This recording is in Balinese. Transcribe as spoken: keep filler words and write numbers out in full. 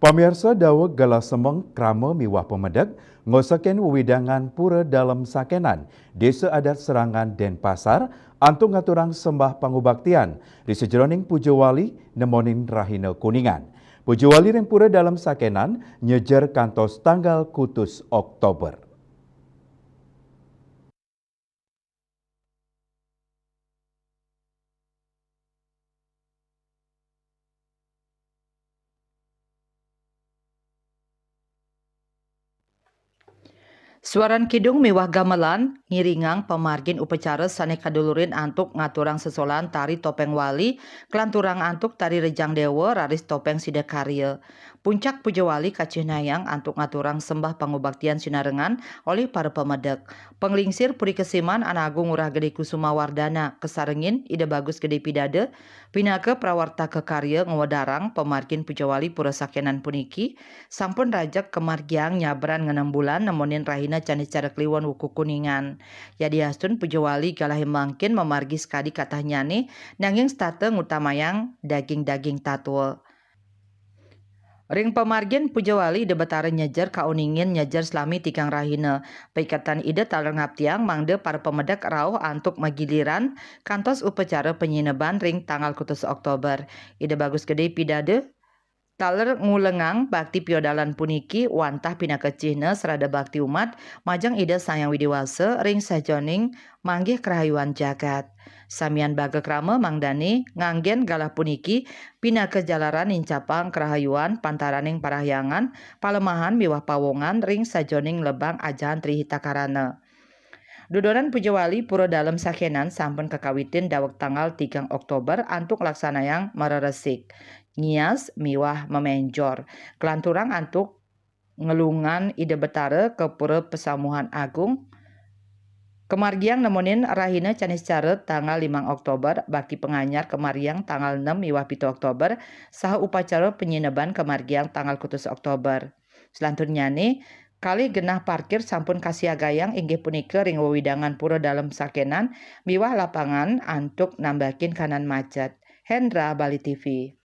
Pamiarsa, daweg galah semeng krama miwah pamedek ngosakin wewidangan Pura Dalem Sakenan, Desa Adat Serangan, Denpasar, antuk ngaturang sembah pangubaktian ri sajeroning puja wali nemonin Rahina Kuningan. Puja wali ring Pura Dalem Sakenan nyejer kantos tanggal kutus Oktober. Suaran kidung miwah gamelan ngiringang pamargin upacara sane kadulurin antuk ngaturang sesolahan tari topeng wali, kalanturang antuk tari rejang dewa raris topeng sidakarya. Puncak puja wali kacihnayang antuk ngaturang sembah pangubaktian sinarengan olih para pamedek. Panglingsir Puri Kesiman Ana Agung Ngurah Gede Kusuma Wardana kasarengin Ida Bagus Gede Pidada pinaka prawartaka karya ngwedarang pamargin puja wali Pura Sakenan puniki sampun rajeg kamargiang nyabran ngenem bulan nemonin rahina Candiscara Kliwon wuku Kuningan. Yadiastun puja wali galahé mangkin mamargi sakadi katahnyané, nanging setata ngutamayang daging-daging tatwa. Ring pamargin puja wali Ida Betara nyejer kauningin nyejer salami tigang rahina. Paiketan Ida taler ngaptiang mangda para pamedek rauh antuk magiliran kantos upacara panyineban ring tanggal kutus Oktober. Ida Bagus Gede Pidada taler ngulengang bakti piodalan puniki wantah pinaka cihna srada bakti umat majeng Ida Sang Hyang Widi Wasa ring sajeroning manggih karahayuan jagat. Samian baga krama mangdané nganggen galah puniki pinaka jalaran nincapang karahayuan pantaraning parahyangan, palemahan miwah pawongan ring sajeroning lebang ajahan Tri Hita Karana. Dudonan puja wali Pura Dalem Sakenan sampun kakawitin daweg tanggal tigang Oktober antuk nglaksanayang mareresik, ngias miwah mamenjor. Kalanturang antuk ngelungan Ida Betara ka Pura Pasamuhan Agung. Kamargiang nemonin rahina Candiscara tanggal limang Oktober, bakti panganyar kamargiang tanggal enam miwah pitu Oktober, saha upacara panyineban kamargiang tanggal kutus Oktober. Selanturnyané, kalih genah parkir sampun kasiagayang inggih punika ring wewidangan Pura Dalem Sakenan miwah lapangan antuk nambakin kahanan macet. Hendra, Bali T V.